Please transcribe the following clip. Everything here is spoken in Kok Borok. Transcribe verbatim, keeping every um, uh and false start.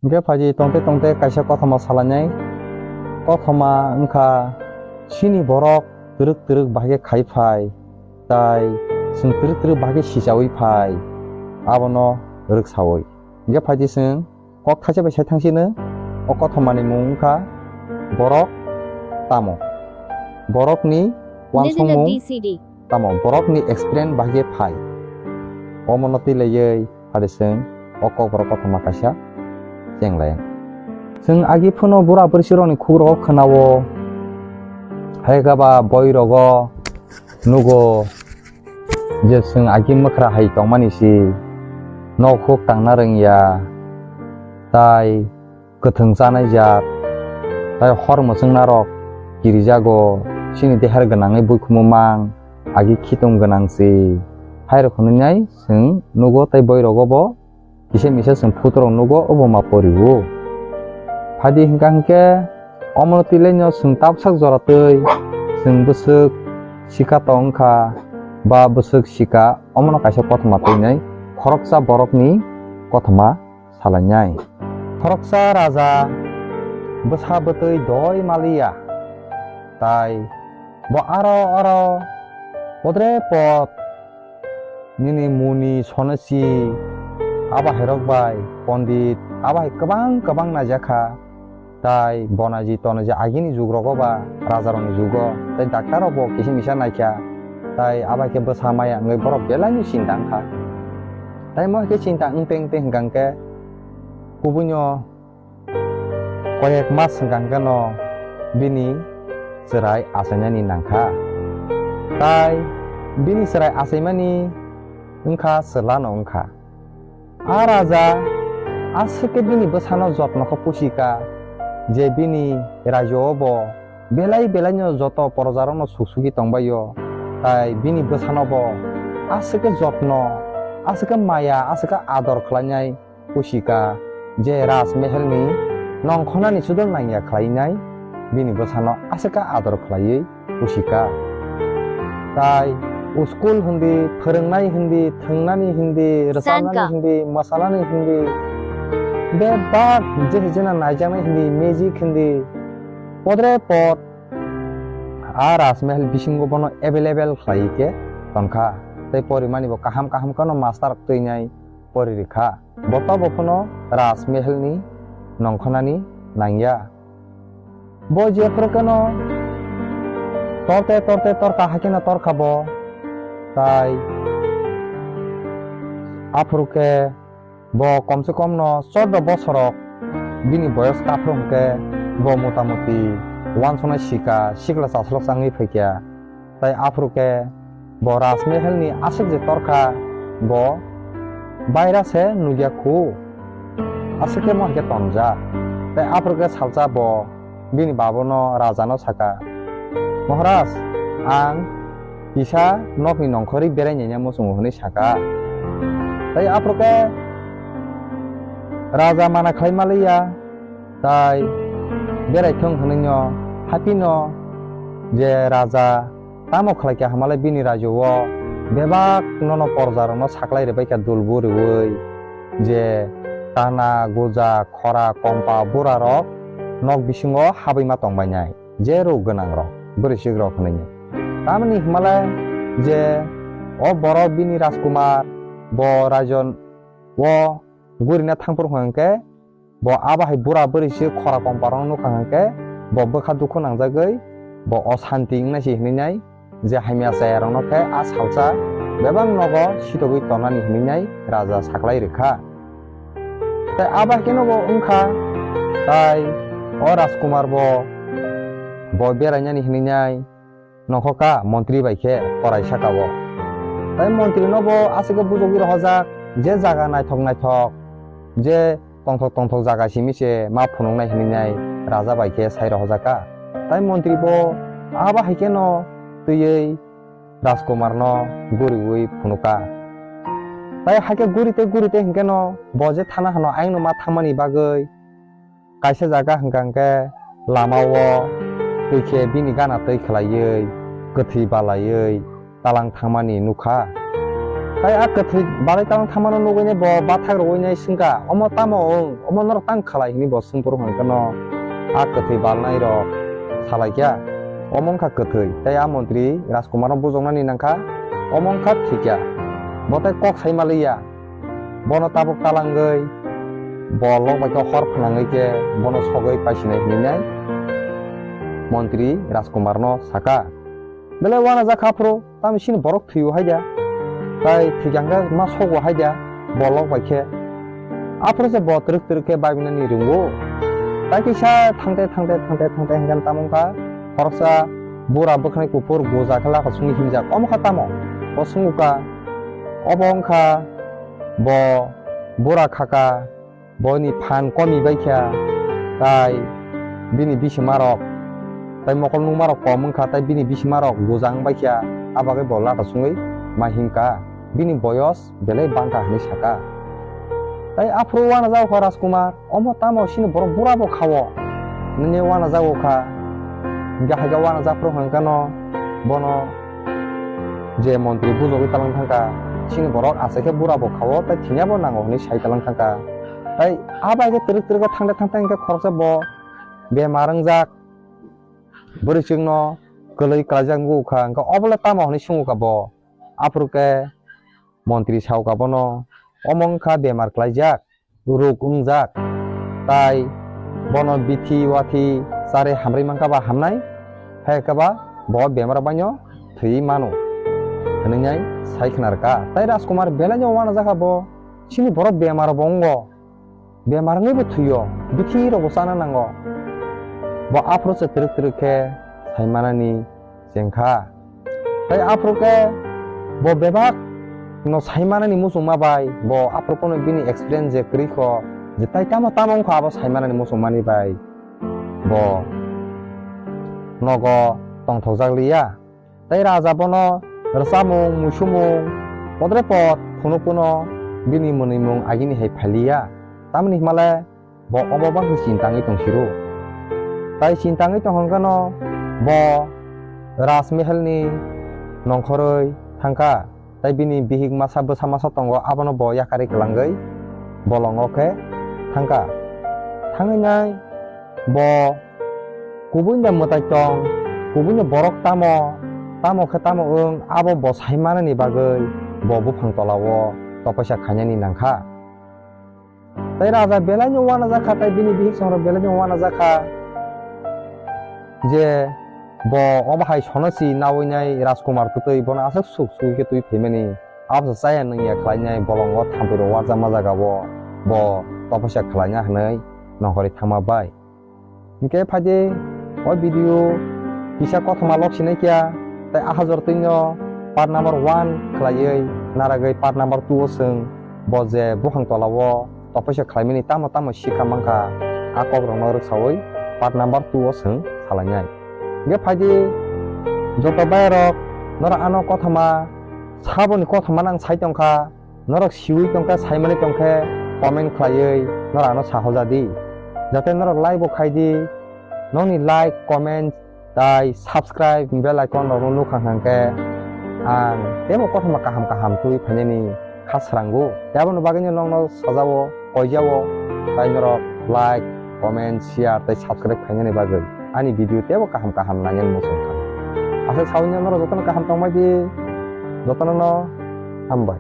Hingke phaidi tongte tongte kaisa kothoma salainai. Kothoma wngkha chini borok twrwk twrwk bahai khe khai phai, tai chwng twrwk twrwk bahai khe sichaui phai, abono rwksaui. Hingke phaidi chwng kok thaisa bai sai thangsino, o kothomani mung wngkha borok tamo, borokni wansongmung tamo, borokni experience bahai khe phai. Omono twi laiwi phadi chwng o kokborok kothoma kaisa cheng lai. Chwng agi phano bura bwrwi rokni khuk rogo khwnao, hai khe ba boi rogo nugo je chwng agi mwkhra hai tongmani si nok huk tangna rwngya, tai kwthwng chanai jat, tai hor mwchwng narok kirijago, chini deher gwnangwi buikhumu mang, agi khitung gwnang si. Hai rok hwnwi nai chwng nugo tai boi rogo bo kisa misa chwng photo rok nugo, obo ma porio. Phaidi hingka hingke omono twi laino chwng tabsak jora twi chwng bwswk sika tong wngkha ba bwswk sika, omono kaisa kothoma twi nai khoroksa borokni kothoma salainai. Khoroksa raja bwsa bwtwi doi maliya, tai bo aro aro podre pod nini muni sonasi abahairok bai pondit abahai kwbang kwbang naijakha, tai bonaji tonaji agini jugrogo ba rajarokni jugo tai daktar rokbo kisa misa naikha, tai abahaikhe bwsa maya wngwi borok belaino chinta wngkha. Tai mo khe chinta wngte wngte hwnkha hwnkhe kubuino koyek mas hwnkha hwnkhe no bini chwrai achainani nangkha. Tai bini chwrai achaimani wngkha chwlano wngkha. A raja aswk khe bini bwsano jotno khe pusi kha je bini rajyo bo belai belaino joto porojarokno suk sugi tongbaio, tai bini bwsano bo aswk khe jotno, aswk khe maya, aswk khe ador khlainai pusi kha je Raj Mehelni nongkhornani sudo nangya khlainai bini bwsano aswk khe ador khlaiwi pusi kha. Tai school hindi, phwrwngnai hindi, thwngnani hindi, rwchabnani hindi, mwsanani hindi, bebak je jena naijaknai hindi, magic hindi, podre pod a Raj Mehel bisingo bono available khlaiwi khe tongkha. Tai porimani bo kaham kaham kheno master twinai pori rikha. Bo tabok phano Raj Mehelni nongkhornani nangya. Bo jephuru kheno torte torte torkha, hai kheno torkha bo. Tai aphuru khe bo komse komno chordo bosorok bini boyos kaphru hwnkhe bo motamuti wansuknai sika, sikla chaslok changwi phaikha. Tai aphuru khe bo Raj Mehelni aswk je torkha, bo baira se nukya khu, aswk khe mo hai khe tonjak. Tai aphuru khe salsa bo bini babano, rajano saka, "Maharaj, ang kisa nokni nongkhorwi berai naiya muchungo," hwnwi saka. Tai aphuru khe raja mana khlai maliya, tai berai thung hwnwino haphino je raja tamo khlai kha hwnmalai bini rajyo o bebak nono porja rokno saklai rwbai kha dulbu rwui je kana, guja, khora, kompa, bura rok nok bisingo habwi ma tong bainai je rw gwnang rok, bwrwisik rok hwnwi. Tamoni hwnmalai je o borok bini rajkumar bo rajyo o gurina thangphuru hwnkhe bo abo hai bura bwrwi se khora kompa rok nukha hwnkhe bo bwkha dukhu nangjagwi bo osanti wngnai se hinwi nai je hamya chaya rokno khe a salsa bebak nogo sitogwi tonani hinwi nai raja saklai rwkha. Tai abo hai kheno bo wngkha, tai o Rajkumar bo bo berainani hinwi nai nongkho ka montri bai khe korai saka o. Tai montri no bo aswk khe bujogwi rohorjak, je jaga naithok naithok, je tongthok tongthok jaga simi se ma phunuknai hinwi nai raja bai khe sai rohorjak kha. Tai montri bo abo hai kheno twiwi Rajkumar no guriwi phunukha. Tai hakhe gurite gurite hinkhe no bo je thana hano ayang no ma thangmani bagwi kaisa jaga hwnkha hwnkhe lama o twi khe bini gana twi khlaiwi kwthwi balaiwi talang thangmani nukha. Tai a kwthwi balai tang thamano nugwi nai bo bathak rwui nai swngkha, "Omo tamo wng? Omo norok tang khalai?" hwnwi bo swngphuru hwnkhe no a kwthwi balnai rok salaikha, "Omo wngkha kwthwi." Tai a montri Rajkumar no bujoknani nangkha, "Omo wngkha thwikha." Bo tai kok sai maliya, bono tabuk talangwi bo lok bai khe hor phnangwi khe bono sogwi paisinai hwnwi nai montri Rajkumar no saka, "Belai uanajakha aphuru, tamo chini borok thwiwi hai da? Tai thwikha hwnkhe ma sogo hai da bo lok bai khe?" Aphuru se bo twrwk twrwk khe babinani ringo. Tai kisa thangte thangte thangte thangte hwnkhe tamo wngkha, khoroksa bura bwkhwnai kuphur goja khe laka sungwi himjak. "Omo kha tamo?" Bo swngukha, "Obo wngkha bo bura khaka, boini phan komi baikha, tai bini bisimarok, tai mokol nungmarok kom wngkha, tai bini bisimarok goja wng baikha, a bagwi bo laka sungwi ma himkha, bini boyos belai bangkha," hwnwi saka. Tai aphuru uanajak kha Rajkumar, "Omo tamo chini borok bura bo kha-o?" Nini uanajak kha, hwnkhe hai khe uanajak phuru hwnkhe no bono je montri bujogwi talang thangkha, "Chini borok aswk khe bura bo kha-o, tai thwinabo nango," hwnwi sai talang thangkha. Tai a bai khe twrwk twrwk khe thangte thangte hwnkhe khoroksa bo bemar wngjak, bwrwichwkno kwlwi klaijak wngkha, hwnkhe, "Obole tamo?" hwnwi swngkha bo. Aphuru khe montri saukha bono, "Omo wngkha bemar klaijak, ruk wngjak, tai bono bithi wathi chari hamrwi mankha ba hamnai, hai khe ba bo bemar baino thwiwi mano," hwnwi nai sai khna rwkha. Tai Rajkumar belaino uanajakha bo, "Chini borok bemar bo wngo, bemar wngwi bo thwio, bithi rok bo chana nango." Bo aphuru se twrwk twrwk khe sai manani chengkha. Tai aphuru khe bo bebak no sai manani muchungma bai, bo aphuru phano bini experience je kwrwi kho, je tai tamo tamo wngkha abo sai manani muchungmani bai bo nogo tongthokjak liya. Tai raja bono rwchapmung, muisumung, podre pod phunuk phano bini mwnwimung agini hai phailiya. Tamoni hwnmale bo omo bangkhe chintangwi tong siru. Tai chintangwi tong hwnkhe no bo Rajmehelni nongkhorwi thangkha. Tai bini bihik masa bwsa masa tongo, abono bo yakarwi kwlangwi bolongo khe thangkha. Thangwi nai bo kubui da mwtai tong, kubui ni borok tamo, tamo khe tamo wng, abo bo sai manani bagwi bo buphang tola o topaisa khainani nangkha. Tai raja belai no uanajakha, tai bini bihik songrok belai no uanajakha je bo obo hai sono si nawi nai Rajkumar twtwi bono aswk suk suk khe twi phaimani. Abo se chaya nungya khlainai bolongo thampui rok warjakma jaga o bo topaisa khlaina hwnwi nongkhorwi thangma bai. Hinkhe phaidi o video kisa kothoma lok sinai kya, tai ahajor twino part number one khlaiwi naragwi part number two o chwng bo je buphang tola o topaisa khlaimani tamo tamo sikha mankha, a kok rokno rwksawi part number two o chwng salainai. Hinkhe phaidi joto bayarok norok ano kothoma saboni kothoma nang sai tongkha. Norok siwi tongkhe, saimani tongkhe, comment khlaiwi norok ano sahojadi. Jate norok like bo khaidi, nokni like, comment, tai subscribe, bell icon rokno nukha hwnkhe ang teibo kothoma kaham kaham twiwi phainani kha srango. Tei aboni bagwino nokno sajao, koijao, tai norok like, comment, share tei subscribe khainani bagwi ani video teibo kaham kaham nainani muchungkha. Aswk sawino norok jotono kaham tongbaidi, jotono no hambai.